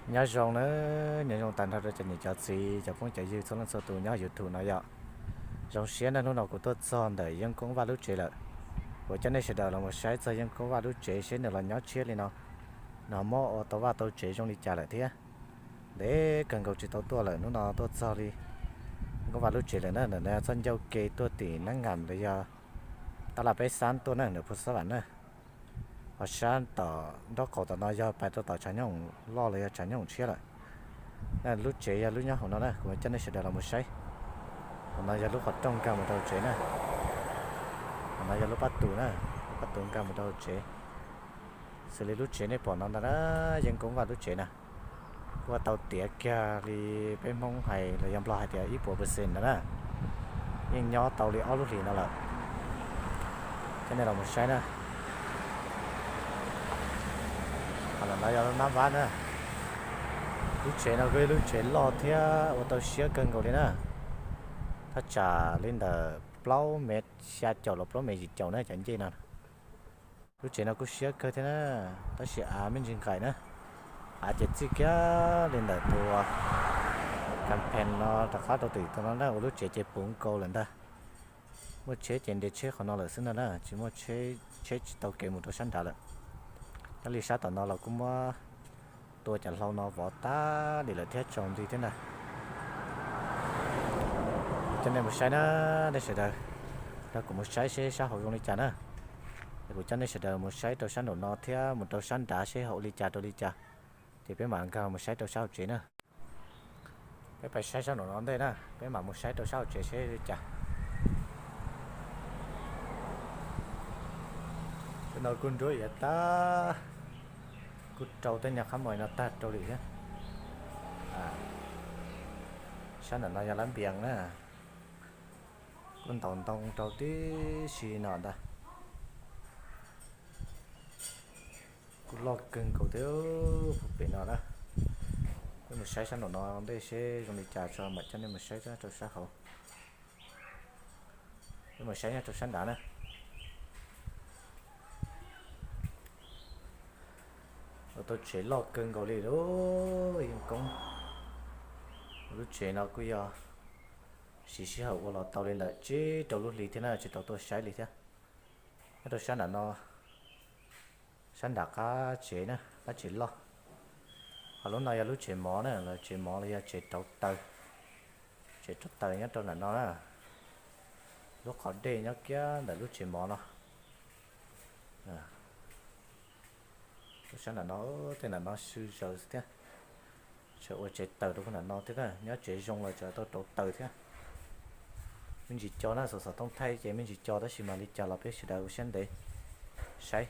Nyob zoo na, nyob zoo tag nrho rau cov niam cov txiv cov phooj cov ywg txhua leej txhua tus nyob hauv YouTube no yom. Zoo siab na, hnub no kuv tuaj txog ntawm Yeej Koob Vaj lub tsev lawm. Kuv coj nej sawv daws los mus saib txog Yeej Koob Vaj lub tsev seb nws los nyob tshiab li no, nws muab ua tau vaj tau tsev zoo li cas lawm thiab. Ntev kawg nkaus tsis tau tuaj lawm, hnub no tuaj txog li Yeej Koob Vaj lub tsev lawm na. Ntawm no txoj ncauj ke tuaj tim Nab Ngas los yog tab laj peb xab tuaj na, ntawm Phu Xab Vam na. Ho sab tom nraub qaum tom no yog pais rau tom Tshav Nyooj Loj los yog Tshav Nyooj Tshiab lawm. Na lub tsev yog lub nyob hauv no na, kuv coj nej sawv daws los mus saib. Hauv no yog lub qhov rooj nkag mus rau tsev na. Hauv no yog lub pab tus na, lub pab tus nkag mus rau tsev. Xws li lub tsev nej pom no ntag na, Yeej Koob Vaj lub tsev na, kuj tau tiav kiag li peb Hmoob hais los yog Nplog hais tias ib puas percent ntawd na. Yeej nyob tau li ob lub hlis no lawm. Coj nej los mus saib na. Qhov no yog lub nab vab na. Lub tsev no kuj yog lub tsev loj thiab ua tau siab kawg nkaus li na. Thaj tsam li ntawm plaub mev xya caum los plaub mev yim caum na cov ncej no. Lub tsev no kuj siab kawg thiab na, tab sis av me ntsis nqaim na. Av ces txij kiag li ntawm tus campaign no rov qab rau tim tus no na, ua lub tsev ces puv nkaus lawm ntag. Muaj tsheb ces nres tsheb qhov no lawm xwb ntag na, tsis muaj tsheb, tsheb tsis tau kev mus rau sab nrad lawm. Nyob li sab tom no los kuj muab tua cov hlau no vov tag li lawm thiab tsaus nti thiab ntag. Coj nej mus saib na, nej sawv daws nrog kuv mus saib seb sab hauv zoo li cas na. Es kuv coj nej sawv daws mus saib rau sab nraum no thiab mus rau sab nrad seb hauv li cas rau li cas, ces peb mam nkag mus saib rau sab hauv tsev na. Peb pais saib sab nraum no ntej na, peb mam mus saib rau sab hauv tsev seb li cas. Tej no kuj nruab iav tag, kuj rau tej nyuag qab mois no tag rau li thiab. Sab nram no yog lab npias na, kuj ntaus ntoo rau tib si no ntag. Kuj loj kawg nkaus thiab, pem no na. Peb mus saib sab nraum no ntej seb zoo li cas tso mam coj nej mus saib rau sab hauv. Peb mus saib nyob rau sab nrad na. Ua tau tsev loj kawg nkaus li lub Yeej Koob. Lub tsev no kuj yog siv sij hawm ua los tau li ntawm tsib rau lub hli thiab na, tsis tau tuaj saib li thiab. Nyob rau sab nram no, sab nram qab tsev na, qab tsev loj. Ho lub no yog lub tsev mov na, lawv tsev mov los yog tsev rauv taws. Tsev rauv taws nyob rau nram no na. Lub qhov dej nyob kiag ntawm lub tsev mov no. Sab nram no, tej nram no sw zaws xwb thiab. Tseem ua tsev taws rau nram no thiab na, nyob tsev zoo los tseem tau rauv taws thiab. Me ntsis co na, xov xov tooj thaij ces me ntsis co tab sis mas li cas los peb sawv daws ua siab ntev saib.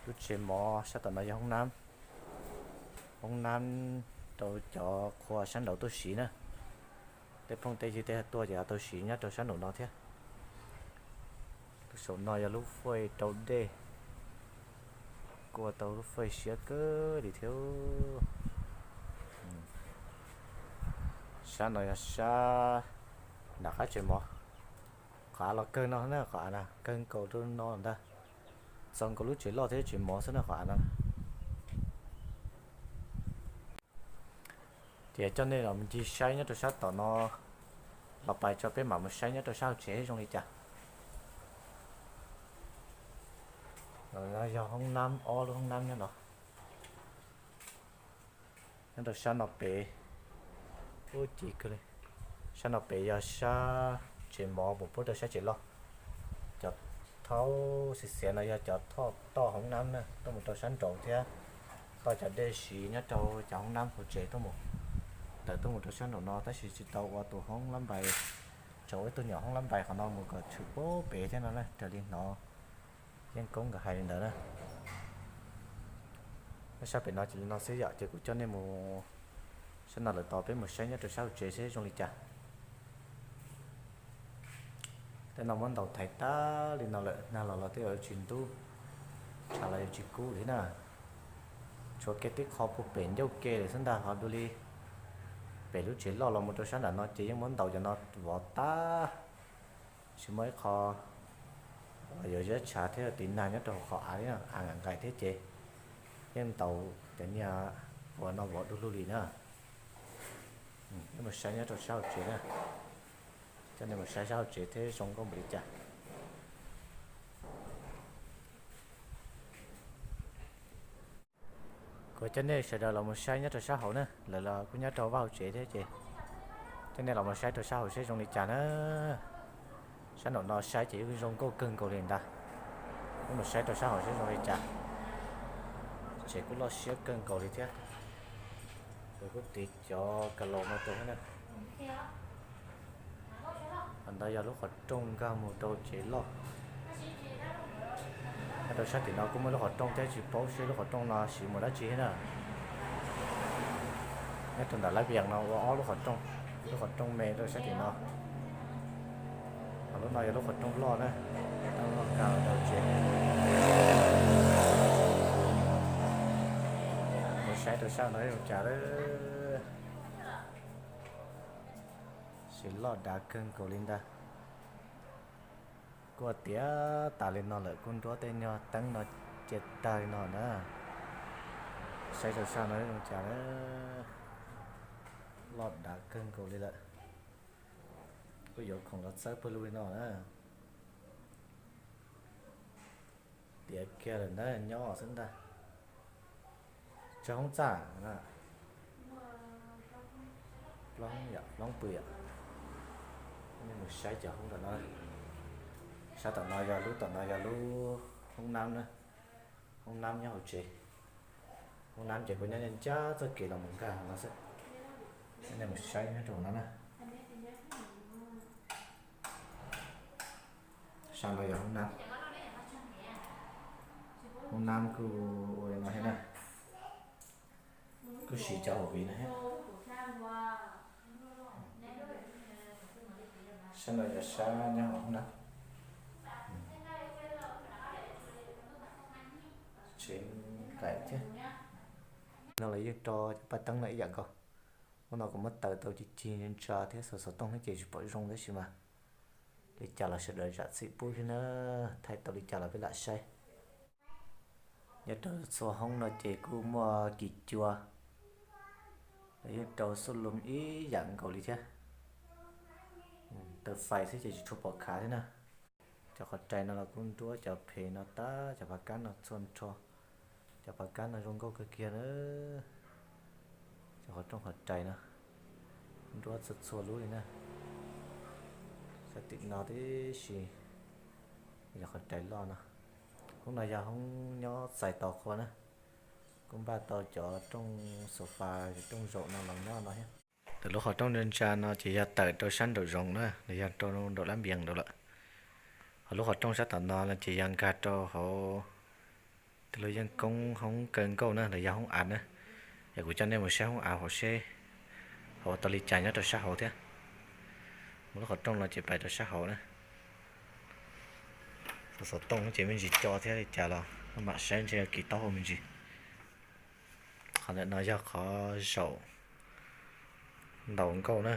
Lub tsev mov sab tom no yog hoob nab, hoob nab rau cov qhua sab nraud tuaj siv na. Tej phooj tej ywg tej tuaj ces tau siv nyob rau sab nraum no thiab. Lub saum no yog lub faj rau dej, kuj ua tau lub faj siab kawg li thiab. Sab no yog sab nram qab tsev mov. Qhov av los kawg no na, qhov av na kawg nkaus rau no ntag. Txaus nkaus lub tsev loj thiab tsev mov xwb na qhov av no. Ces coj nej los ncig saib nyob rau sab tom no, los pais tso peb mam mus saib nyob rau sab hauv tsev zoo li cas. Yog hoob nab, ob lub hoob nab nyob no. Nyob rau sab no pem, ub ci kawg li. Sab no pem yog sab tsev mov mus pub rau sab tsev loj. Cov thaub xiav xiav no yog cov thoj toj hoob nab na, tuaj mus rau sab nraud thiab toj cov dej siv nyob rau cov hoob nab hauv tsev tuaj mus, tawm tuaj mus rau sab nraum no tab sis tsis tau ua tus hoob lab npais, tseem ua ib tug nyuam hoob lab npais qhov no mus kom tshwm pub pem thiab no na, raws li hnov Yeej Koob nkawd hais li ntawd na. Sab pem no ces li no xwb yom, ces kuv coj nej mus sab no lawm tos peb mus saib nyob rau sab hauv tsev seb zoo li cas. Tej no muab ntaus thaiv tag li no lawm, nag los los tej yuav tsis ntub, tshav los yuav tsis kub thiab na. Tshuav kiag tib qho puag pem ncauj ke lawm xwb ntag, ho dua li pem lub tsev loj los mus rau sab nram no ces yeej muab ntaus cov no vov tag. Tsis muaj ib qho yuav ziab tshav thiab tiv nag nyob rau hauv qhov av li, av nqaim nqaim thiab ces yeej ntaus cov niag Ua no vov du lug li na. Peb mus saib nyob rau sab hauv tsev na. Coj nej mus saib sab hauv tsev thiab zoo nkauj npaum li cas. Kuv coj nej sawv daws los mus saib nyob rau sab hauv na, lawv los kuj nyob rau vaj hauv tsev thiab ces coj nej los mus saib rau sab hauv seb zoo li cas na. Sab nraum no saib ces yeej zoo nkauj kawg nkaus li ntag. Peb mus saib rau sab hauv seb zoo li cas. Tsev kuj loj siab kawg nkaus li thiab. Lawv kuj tiv cov ka laus no rau thiab na. Qhov ntawd yog lub qhov rooj nkag mus rau tsev loj. Nyob rau sab tim no kuj muaj lub qhov rooj thiab, tsis paub seb lub qhov rooj no siv mus dab tsi thiab na. Nyob rau ntawm lab vias no ua ob lub qhov rooj, lub qhov rooj me rau sab tim no. Ho lub no yog lub qhov rooj loj na, rooj loj nkag rau tsev. Mus saib rau sab no zoo cas lawm. Siv loj dav kawg nkaus li ntag. Kuj tiav tas li no lawm, kuj nruab tej nyuag teeb no cia tag li no na. Saib rau sab no zoo cas na. Loj dav kawg nkaus li lawm. Kuj yuav khoom los txawb pawg lug li no na. Tiav kiag lawm na, nyob xwb ntag. Tsawg hoob txaj na? Plaub hoob yom, plaub hoob pw yom. Nej mus saib cov hoob tom no. Sab tom no yog lub, tom no yog lub hoob nab na. Hoob nab nyob hauv tsev. Hoob nab ces kuv nyob ncaj txoj kev los mus nkag no xwb. Nej mus saib nyob rau no na. Sab no yog hoob nab. Hoob nab kuj ua li no thiab na. Kuj siv cov hauv viv no thiab. Sab no yog sab nyob hauv hoob nab. Tsev nqaim thiab. No los yeej rau cov paj teeb no ib yam nkaus. Hnub no kuv muab taws tau cig cig ntsa thiab xov xov tooj thiab ces tsis pom zoo tab sis mas li cas los sawv daws zam txim pub thiab na, thaij tau li cas los peb lam saib. Nyob rau txhua hoob no ces kuj muaj kis cua, los yeej rau xub lum ib yam nkaus li thiab. Taws fais xwb ces tsis tshua pom khav thiab na. Cov qhov rais no los kuj nruab cov phev no tag, cov phav kab no txhua nrho. Cov phav kab no zoo nkauj kawg kiag na. Cov qhov rooj qhov rais no nruab txhua txhua lub li na. Sab tim no tib si yog qhov rais loj no. Hoob no yog hoob nyob txais tos qhua na. Kuj npaj tau cov rooj sofa, cov rooj zaum no los nyob no thiab. Tam lub qhov rooj ntsa ntsa no ces yog tawm rau sab nraum zoov na, los yog rau nraum lab npias nraud lawm. Ho lub qhov rooj sab tom no no ces yog nkag rau hauv tij laug Yeej Koob hoob kaw nkauj na, los yog hoob av na. Es kuv coj nej mus saib hoob av hauv seb hauv ua tau li cas nyob rau sab hauv thiab. Muaj lub qhov rooj no ces pais rau sab hauv na. Xov xov tooj ces me ntsis co thiab li cas los mam saib ntshe kis taub hau me ntsis. Qhov ntawm no yog qhov zaum ntaus nkauj na.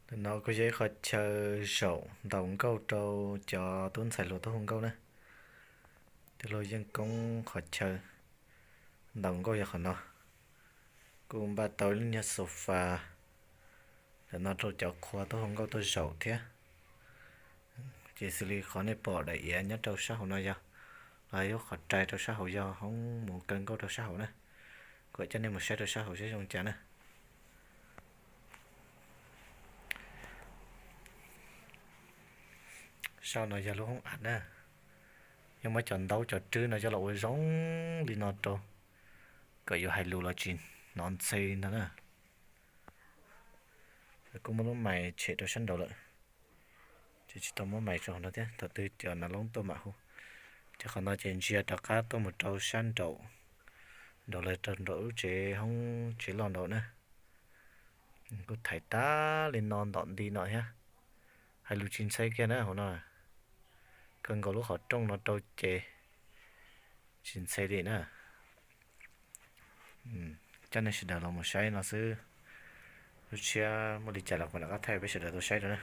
Ntawm no kuj yog ib qhov chaw zaum ntaus nkauj rau cov tub ntxhais hluas tuaj hu nkauj na. Tij laug Yeej Koob qhov chaw ntaus nkauj yog qhov no. Kuj npaj tau ib lub nyuag sofa ntawm no rau cov qhua tuaj hu nkauj tuaj zaum thiab. Ces xws li qhov nej pom daim iav nyob rau sab hauv no yog, los yog qhov rais rau sab hauv yog hoob mus kaw nkauj rau sab hauv na. Kuv coj nej mus saib rau sab hauv saib zoo cas na. Sab no yog lub hoob av na. Yog muab cov ntaub cov rwb no coj los ua zoo li no rau, kom yuav hais lus los tsis hnov ntxhe no na. Kuj muab lub mais tshem rau sab nraud lawm. Ces tsis tau muab mais rau hauv no thiab, thaum twg cov nav loob tuaj mam hu. Ces qhov no ces ntsia rov qab tuaj mus rau sab nraum, nraum lawm rau nraum lub tsev hoob tsev loj nraud na. Kuj thaiv tag li no ntom nti no thiab. Hais lus tsis ntxhe kiag na hauv no. Kawg nkaus lub qhov rooj no rau ces tsis ntxhe li na. Coj nej sawv daws los mus saib no xwb. Lub tshiab muaj li cas los kuv rov qab thaij peb sawv daws tau saib rau na.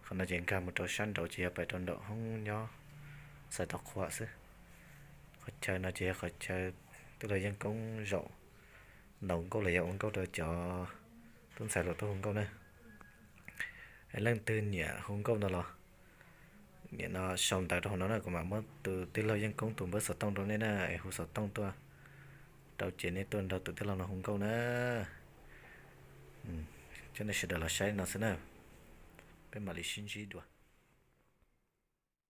Qhov no ces nkag mus rau sab nraud ces yog pais rau nraum hoob nyob txais tau qhua xwb. Qhov chaw no ces yog qhov chaw Tij laug Yeej Koob zaum ntaus nkauj los yog ua nkauj rau cov tub ntxhais hluas tuaj hu nkauj na. Es leej twg nyiam hu nkauj no los niam no sau ntawv rau hauv no na, kuv mam muab tus tij laug Yeej Koob tus npawb xov tooj rau nej na, es hu xov tooj tuaj rau ces nej tuaj nrog tus tij laug no hu nkauj na. Coj nej sawv daws los saib no xwb na, peb mam li sib ntsib dua.